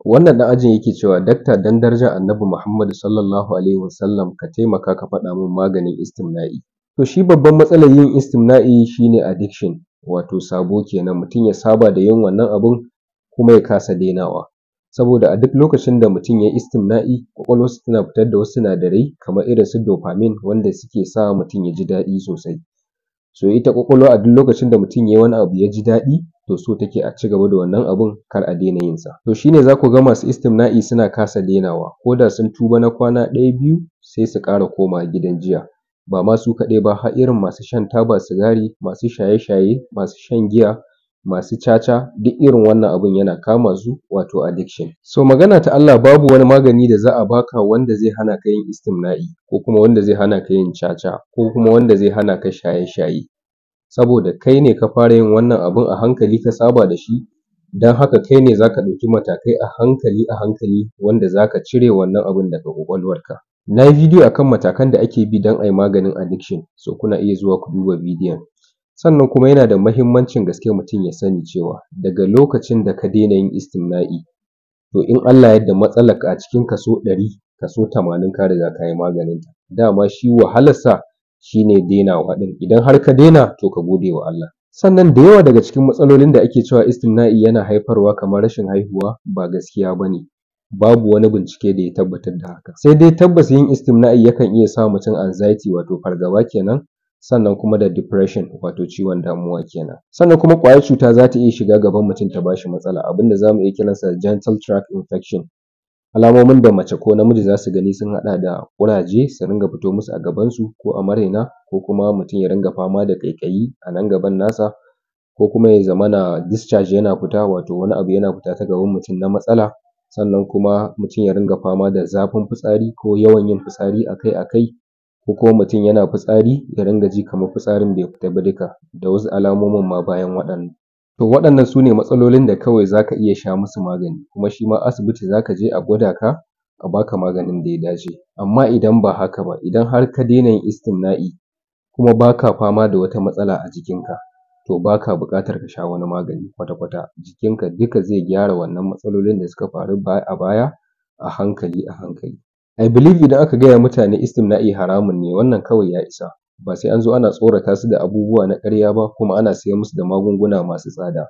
Wannan ɗan ajin yake cewa, dakta, dan darajar Annabi Muhammad sallallahu alaihi wasallam, ka taimaka ka faɗa min maganin istimna'i. To, shi babban matsalar yin istimna'i shine addiction, wato sabo kenan, mutum ya saba da yin wannan abun kuma ya kasa dainawa. Saboda a duk lokacin da mutum ya yi istimna'i, ƙwaƙwalwarsa tana fitar da wasu sinadarai kamar irin su dopamine, wanda suke sa mutum ya ji daɗi sosai. So ita ƙwaƙwalwa, a duk lokacin da mutum ya yi wani abu ya ji daɗi, to so take a ci gaba da wannan abun, kar a daina yin sa. To shine za ku ga masu istimna'i suna kasa dainawa, ko da sun tuba na kwana ɗaya biyu, sai su ƙara komawa gidan jiya. Ba ma su kaɗai ba, har irin masu shan taba sigari, masu shaye-shaye, masu shan giya, masu caca, duk irin wannan abun yana kama su, wato addiction. So magana ta Allah, babu wani magani da za a baka wanda zai hana ka yin istimna'i, ko kuma wanda zai hana ka yin caca, ko kuma wanda zai hana ka shaye-shaye. Saboda kai ne ka fara yin wannan abun, a hankali ka saba da shi, don haka kai ne za ka ɗauki matakai a hankali a hankali wanda za ka cire wannan abun daga ƙwaƙwalwarka. Na yi bidiyo akan matakan da ake bi don a yi maganin addiction, so kuna iya zuwa ku duba bidiyon. Sannan kuma yana da mahimmancin gaske mutum ya sani cewa daga lokacin da ka daina yin istimna'i, to in Allah ya yarda, matsalarka a cikin kaso 100, kaso 80 ka riga ka yi maganinta. Dama shi wahalarsa shi ne dainawa ɗin. Idan har ka daina, to ka gode wa Allah. Sannan da yawa daga cikin matsalolin da ake cewa istimna'i yana haifarwa, kamar rashin haihuwa, ba gaskiya ba ne. Babu wani bincike da ya tabbatar da haka. Sai dai tabbas yin istimna'i yakan iya sa mutum anxiety, wato fargaba kenan, sannan kuma da depression, wato ciwon damuwa kenan. Sannan kuma ƙwayar cuta za ta iya shiga gaban mutum ta ba shi matsala, abin da za mu iya kiransa da genital tract infection. Alamomin da mace ko namiji za su gani sun haɗa da ƙuraje su ringa fito musu a gabansu ko a maraina, ko kuma mutum ya ringa fama da ƙaiƙayi a nan gaban nasa, ko kuma ya zamana discharge yana fita, wato wani abu yana fita ta gaban mutum na matsala. Sannan kuma mutum ya ringa fama da zafin fitsari ko yawan yin fitsari akai-akai, ko kuma mutum yana fitsari ya ringa ji kamar fitsarin bai fita ba duka, da wasu alamomin ma bayan waɗannan. To waɗannan su ne matsalolin da kawai za ka iya sha musu magani, kuma shi ma asibiti za ka je a gwada ka, a baka maganin da ya dace. Amma idan ba haka ba, idan har ka daina yin istimna'i kuma ba ka fama da wata matsala a jikinka, to ba ka buƙatar ka sha wani magani kwata-kwata. Jikinka duka zai gyara wannan matsalolin da suka faru a baya a hankali a hankali. I believe idan aka gaya wa mutane istimna'i haramun ne, wannan kawai ya isa. Ba sai an zo ana tsorata su da abubuwa na ƙarya ba, kuma ana sayar musu da magunguna masu tsada.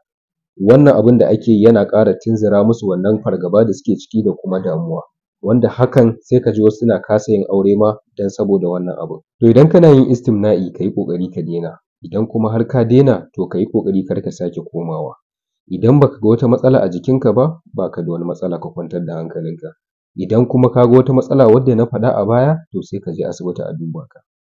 Wannan abun da ake yi yana ƙara tunzura musu wannan fargaba da suke ciki da kuma damuwa, wanda hakan sai ka ji wasu suna kasa yin aure ma don saboda wannan abun. To idan kana yin istimna'i, ka yi ƙoƙari ka daina. Idan kuma har ka daina, to ka yi ƙoƙari kar ka sake komawa. Idan baka ga wata matsala a jikinka ba, ba ka da wani matsala, ka kwantar da hankalinka. Idan kuma ka ga wata matsala wadda na faɗa a baya, to sai ka je asibiti a duba ka.